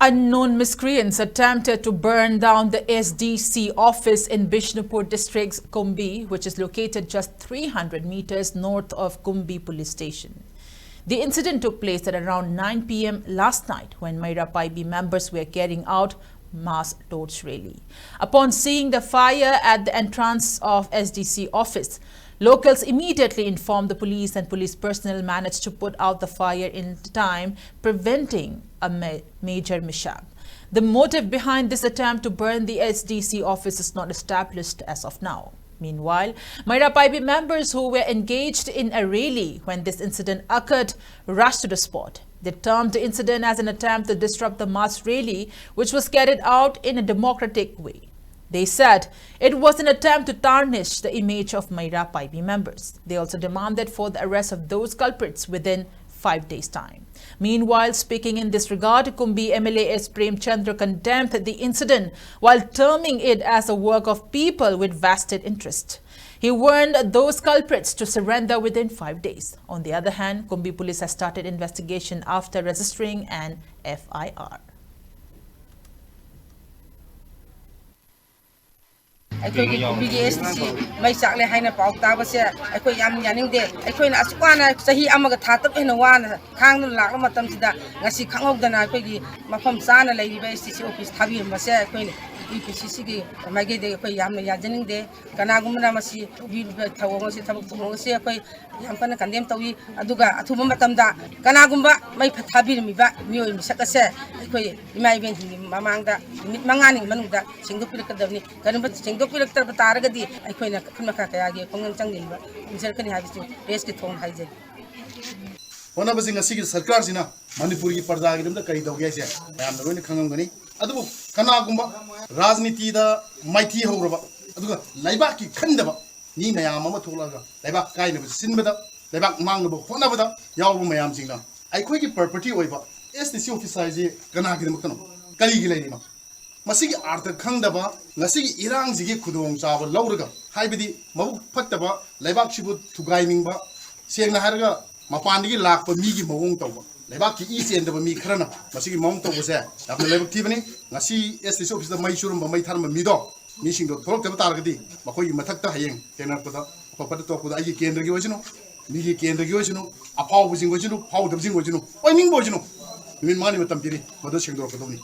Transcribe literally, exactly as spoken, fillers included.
Unknown miscreants attempted to burn down the S D C office in Bishnupur district's Kumbi, which is located just three hundred meters north of Kumbi police station. The incident took place at around nine p m last night when Meira Paibi members were carrying out mass torch rally. Upon seeing the fire at the entrance of S D C office, locals immediately informed the police and police personnel managed to put out the fire in time, preventing a ma-, major mishap. The motive behind this attempt to burn the S D C office is not established as of now. Meanwhile, Meira Paibi members who were engaged in a rally when this incident occurred rushed to the spot. They termed the incident as an attempt to disrupt the mass rally, which was carried out in a democratic way. They said it was an attempt to tarnish the image of Meira Paibi members. They also demanded for the arrest of those culprits within five days' time. Meanwhile, speaking in this regard, Kumbi M L A S Prem Chandra condemned the incident while terming it as a work of people with vested interest. He warned those culprits to surrender within five days. On the other hand, Kumbi police has started investigation after registering an F I R. ꯑꯩꯈꯣꯏꯒꯤ ꯀꯨꯝꯕꯤꯒꯤ ꯑꯦꯁ T C ꯃꯩ ꯆꯥꯛꯂꯦ ꯍꯥꯏꯅ ꯄꯥꯎ ꯇꯥꯕꯁꯦ ꯑꯩꯈꯣꯏ ꯌꯥꯝ ꯌꯥꯅꯤꯡꯗꯦ꯫ ꯑꯩꯈꯣꯏꯅ ꯑꯁꯨꯛ ꯋꯥꯅ ꯆꯍꯤ ꯑꯃꯒ ꯊꯥ ꯇꯔꯨꯛ ꯍꯦꯟꯅ ꯋꯥꯅ ꯈꯥꯡꯗꯨꯅ ꯂꯥꯛꯂꯕ ꯃꯇꯝꯁꯤꯗ ꯉꯁꯤ ꯈꯪꯍꯧꯗꯅ ꯑꯩꯈꯣꯏꯒꯤ ꯃꯐꯝ ꯆꯥꯅ ꯂꯩꯔꯤꯕ ꯑꯦꯁ ꯇꯤ ꯁꯤ ꯑꯣꯐꯤꯁ ꯊꯥꯕꯤꯔꯝꯕꯁꯦ ꯑꯩꯈꯣꯏꯅ ꯌꯨ ꯄꯤ ꯁꯤ ꯁꯤꯒꯤ ꯃꯥꯏꯀꯩꯗꯒꯤ ꯑꯩꯈꯣꯏ ꯌꯥꯝꯅ ꯌꯥꯖꯅꯤꯡꯗꯦ꯫ ꯀꯅꯥꯒꯨꯝꯕꯅ ꯃꯁꯤ ꯇꯧꯕꯤꯔꯤꯕ ꯊꯧꯑꯣꯡ ꯑꯁꯤ, ꯊꯕꯛ ꯊꯧꯑꯣꯡ ꯑꯁꯤ ꯑꯩꯈꯣꯏ ꯌꯥꯝ ꯀꯟꯅ ꯀꯟꯗꯦꯝ ꯇꯧꯏ꯫ ꯑꯗꯨꯒ ꯑꯊꯨꯕ ꯃꯇꯝꯗ ꯀꯅꯥꯒꯨꯝꯕ ꯃꯩ ꯐ-, ꯊꯥꯕꯤꯔꯝꯃꯤꯕ ꯃꯤꯑꯣꯏ ꯃꯁꯛ ꯑꯁꯦ ꯑꯩꯈꯣꯏ ꯏꯃꯥ ꯏꯕꯦꯟꯁꯤꯡꯒꯤ ꯃꯃꯥꯡꯗ ꯅꯨꯃꯤꯠ ꯃꯉꯥꯅꯤꯒꯤ ꯃꯅꯨꯡꯗ ꯁꯦꯡꯗꯣꯛꯄꯤꯔꯛꯀꯗꯕꯅꯤ꯫ ꯀꯔꯤꯒꯨꯝꯕ ꯁꯦꯡꯗꯣꯛꯄꯤꯔꯛꯇꯕ ꯇꯥꯔꯒꯗꯤ ꯑꯩꯈꯣꯏꯅ ꯈꯨꯠ ꯃꯈꯥ ꯀꯌꯥꯒꯤ ꯈꯣꯡꯖꯪ ꯆꯪꯅꯤꯡꯕ ꯆꯪꯖꯔꯛꯀꯅꯤ ꯍꯥꯏꯕꯁꯤ ꯄ꯭ꯔꯦꯁꯀꯤ ꯊꯣꯡ ꯍꯥꯏꯖꯔꯤ꯫ ꯍꯣꯠꯅꯕꯁꯤ ꯉꯁꯤꯒꯤ ꯁꯔꯀꯥꯔꯁꯤꯅ ꯃꯅꯤꯄꯨꯔꯒꯤ ꯄ꯭ꯔꯖꯥꯒꯤꯗꯃꯛꯇ ꯀꯔꯤ ꯇꯧꯒꯦ ꯍꯥꯏꯁꯦ ꯃꯌꯥꯝꯅ ꯂꯣꯏꯅ ꯈꯪꯉꯝꯒꯅꯤ꯫ ꯑꯗꯨꯕꯨ ꯀꯅꯥꯒꯨꯝꯕ ꯔꯥꯖꯅꯤꯇꯤꯗ ꯃꯥꯏꯊꯤ ꯍꯧꯔꯕ, ꯑꯗꯨꯒ ꯂꯩꯕꯥꯛꯀꯤ ꯈꯟꯗꯕ ꯃꯤ ꯃꯌꯥꯝ ꯑꯃ ꯊꯣꯛꯂꯛꯑꯒ ꯂꯩꯕꯥꯛ ꯀꯥꯏꯅꯕ ꯁꯤꯟꯕꯗ, ꯂꯩꯕꯥꯛ ꯃꯥꯡꯅꯕ ꯍꯣꯠꯅꯕꯗ ꯌꯥꯎꯕ ꯃꯌꯥꯝꯁꯤꯡꯅ ꯑꯩꯈꯣꯏꯒꯤ ꯄ꯭ꯔꯣꯄꯔꯇꯤ ꯑꯣꯏꯕ ꯑꯦꯁ ꯗꯤ ꯁꯤ ꯑꯣꯐꯤꯁ ꯍꯥꯏꯁꯤ ꯀꯅꯥꯒꯤꯗꯃꯛꯇꯅꯣ? ꯀꯔꯤꯒꯤ ꯂꯩꯔꯤꯅꯣ? ꯃꯁꯤꯒꯤ ꯑꯥꯔꯊ ꯈꯪꯗꯕ, ꯉꯁꯤꯒꯤ ꯏꯔꯥꯡꯁꯤꯒꯤ ꯈꯨꯗꯣꯡꯆꯥꯕ ꯂꯧꯔꯒ, ꯍꯥꯏꯕꯗꯤ ꯃꯕꯨꯛ ꯐꯠꯇꯕ, ꯂꯩꯕꯥꯛꯁꯤꯕꯨ ꯊꯨꯒꯥꯏꯅꯤꯡꯕ, ꯁꯦꯡꯅ ꯍꯥꯏꯔꯒ ꯃꯄꯥꯟꯗꯒꯤ ꯂꯥꯛꯄ ꯃꯤꯒꯤ ꯃꯑꯣꯡ ꯇꯧꯕ, ꯂꯩꯕꯥꯛꯀꯤ ꯏ ꯆꯦꯟꯗꯕ ꯃꯤ ꯈꯔꯅ ꯃꯁꯤꯒꯤ ꯃꯑꯣꯡ ꯇꯧꯕꯁꯦ ꯌꯥꯝꯅ ꯂꯥꯏꯕꯛ ꯊꯤꯕꯅꯤ꯫ ꯉꯁꯤ ꯑꯦꯁ ꯗꯤ ꯁꯤ ꯑꯣꯐꯤꯁꯇ ꯃꯩ ꯆꯨꯔꯝꯕ, ꯃꯩ ꯊꯥꯔꯝꯕ ꯃꯤꯗꯣ, ꯃꯤꯁꯤꯡꯗꯣ ꯊꯣꯛꯂꯛꯇꯕ ꯇꯥꯔꯒꯗꯤ ꯃꯈꯣꯏꯒꯤ ꯃꯊꯛꯇ ꯍꯌꯦꯡ ꯊꯦꯡꯅꯔꯛꯄꯗ ꯑꯐ ꯐꯠꯇ ꯇꯧꯔꯛꯄꯗ ꯑꯩꯒꯤ ꯀꯦꯟꯗ꯭ꯔꯒꯤ ꯑꯣꯏꯁꯅꯨ, ꯃꯤꯒꯤ ꯀꯦꯟꯗ꯭ꯔꯒꯤ ꯑꯣꯏꯁꯅꯨ, ꯑꯐꯥꯎꯕꯁꯤꯡ ꯑꯣꯏꯁꯅꯨ, ꯐꯥꯎꯗꯕꯁꯤꯡ ꯑꯣꯏꯁꯅꯨ, ꯑꯣꯏꯅꯤꯡꯕ ꯑꯣꯏꯁꯅꯨ, ꯅꯨꯃꯤꯠ ꯃꯉꯥꯅꯤ ꯃꯇꯝ ꯄꯤꯔꯤ, ꯃꯗꯨ ꯁꯦꯡꯗꯣꯔꯛꯀꯗꯧꯅꯤ꯫